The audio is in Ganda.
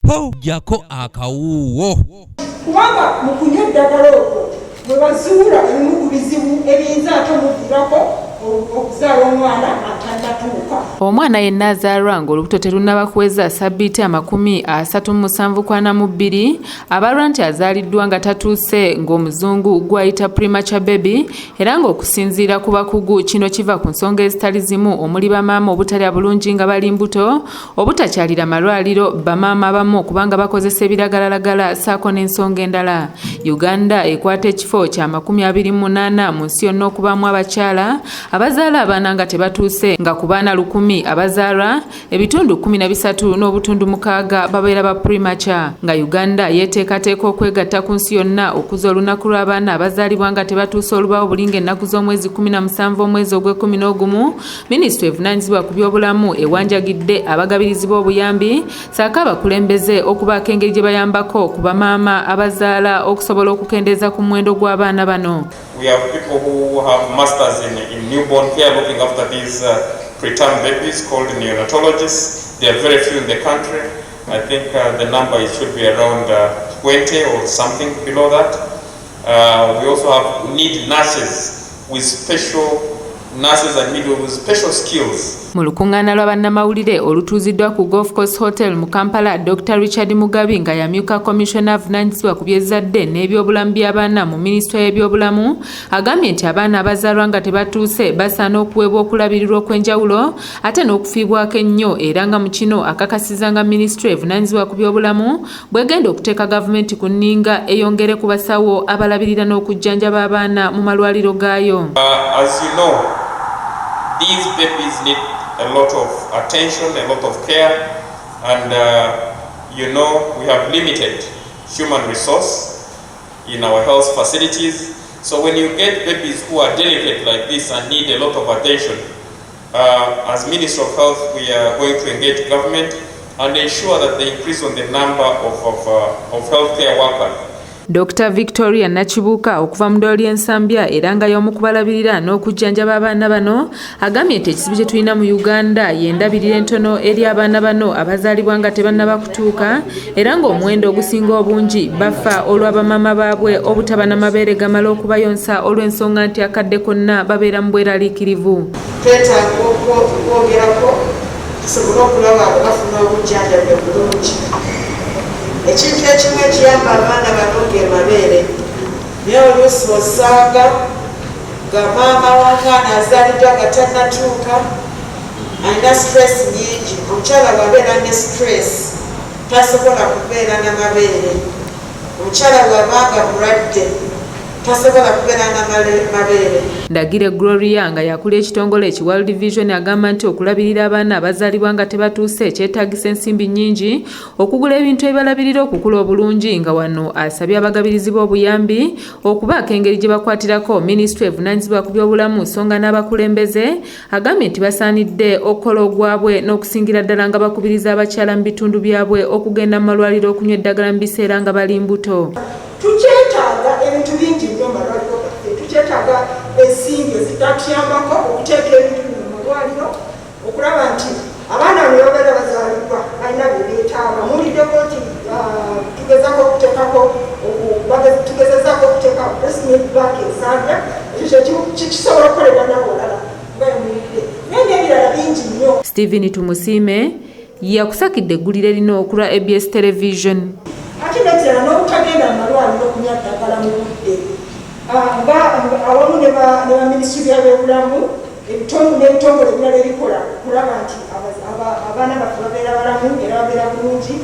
Ho, jjako akawuuwo. Kubanga mu kunywa eddagala okwo bwe bazuula ebimu ku bizibu ebiyinza ate omuviirako okuzaala omwana atannatuuka. Omwana yenna azaalwa ng'olubuto terunnaba kuweza ssabbiiti 37 ku 42 abalwa nti azaaliddwa nga tatuuse, ng'omuzungu gw'ayita premature baby, era ng'okusinziira ku bakugu kino kiva ku nsonga ezitali zimu omuli bamaama obutalya bulungi nga bali mbuto, obutakyalira malwaliro, bamaama abamu okubanga bakozesa ebiragalalagala ssaako n'ensonga endala. Uganda ekwata ekifo kya 28 mu nsi yonna okubaamu abakyala abazaala abaana nga tebatuuse, nga ku baana 1000 abazaalwa, ebitundu 13.6 babeera ba premature. Nga Uganda yeeteekateeka okwegatta ku nsi yonna okuza olunaku lw'abaana abazaalibwa nga tebatuuse olubaawo buli ng'ennaku z'omwezi 17 omwezi ogw'e-11, minisitule evunaanyizibwa ku byobulamu ewanjagidde abagabirizi b'obuyambi ssaako abakulembeze okubaako engeri gye bayambako ku bamaama abazaala okusobola okukendeeza ku muwendo gw'abaana bano. We have people who have masters in newborn care, looking after these preterm babies called neonatologists. There are very few in the country. I think the number should be around 20 or something below that. We also have need nurses with special nurses and midwives with special skills. Mu lukuŋŋaana lwa bannamawulire olutuuziddwa ku Golf Course Hotel mu Kampala, Dr Richard Mugabi, nga yamyuka komishona avunaanyizibwa ku by'ezzadde n'ebyobulamu by'abaana mu minisitule y'ebyobulamu, agambye nti abaana abazaalwa nga tebatuuse basaana okuweebwa okulabirirwa okw'enjawulo ate n'okufiibwako ennyo, era nga mu kino akakasiza nga minisitule evunaanyizibwa ku byobulamu bwegenda okuteeka gavumenti ku nninga eyongere ku basawo abalabirira n'okujjanjaba abaana mu malwaliro gaayo. As you know, these babies need a lot of attention, a lot of care, and we have limited human resource in our health facilities. So when you get babies who are delicate like this and need a lot of attention, as Minister of Health, we are going to engage government and ensure that they increase on the number of healthcare workers. Dr Victoria Nakibuuka okuva mu ddwaliro ly'Ensambya era nga y'omu kubalabirira n'okujjanjaba abaana bano agambye nti ekizibu kye tulina mu Uganda y'endabirira entono eri abaana bano abazaalibwa nga tebannaba kutuuka, era ng'omuwendo ogusinga obungi bafa olw'abamaama baabwe obutaba n'amabeere gamala okubayonsa, olw'ensonga nti akadde konna babeera mu bweraliikirivu. Twetaaga okwogerako tusobole okulaba abo bafuna obujjanjabi obulungi. Ekintu ekimu ekiyamba abaana bano ge mabeere, naye oluusi osanga nga maama w'omwana azaaliddwa nga tannatuuka alina stress nyingi. Omukyala bw'abeera ne stress tasobola kubeera n'amabeere. Omukyala bw'abanga mulwadde tasobola kubeera n'amabeere. Ndagire Gloria, nga yakula ekitongole eki World Vision, agamba nti okulabirira abaana abazaalibwa nga tebatuuse kyetaagisa ensimbi nnyingi okugula ebintu ebibalabirira okukula obulungi, nga wano asabye abagabirizi b'obuyambi okubaako engeri gye bakwatirako minisitule evunaanyizibwa ku byobulamu so nga n'abakulembeze agambye nti basaanidde okukola ogwabwe n'okusingira ddala nga bakubiriza abakyala mu bitundu byabwe okugenda mu malwaliro okunywa eddagala mu biseera nga bali mbuto. Tukyetaaga ebintu bingi nnyo mu malwaliro gaffe. Tukyetaaga ensimbi ezitatuyambako okuteeka ebintu bino mu malwaliro, okulaba nti abaana bano babeera bazaalibwa balina bye beetaaga. Muwuliddeko nti tugezako okuteekako, tugezezaako okuteeka breast milk bank Ensambya. Ekyo kisobola okukolebwa nawolala nga emuwulidde, naye n'ebirala bingi nnyo. Stephen Tumusiime yakusakidde eggulire lino okulwa ABS Television. Ate nekirala n'obutagenda mu malwaliro kunywa ddagala mu budde, nga awamu ne baminisitule y'ebyobulamu n'ebitongole ebirala ebikola kulaba nti abaana baffe babeera balamu era babeera bulungi.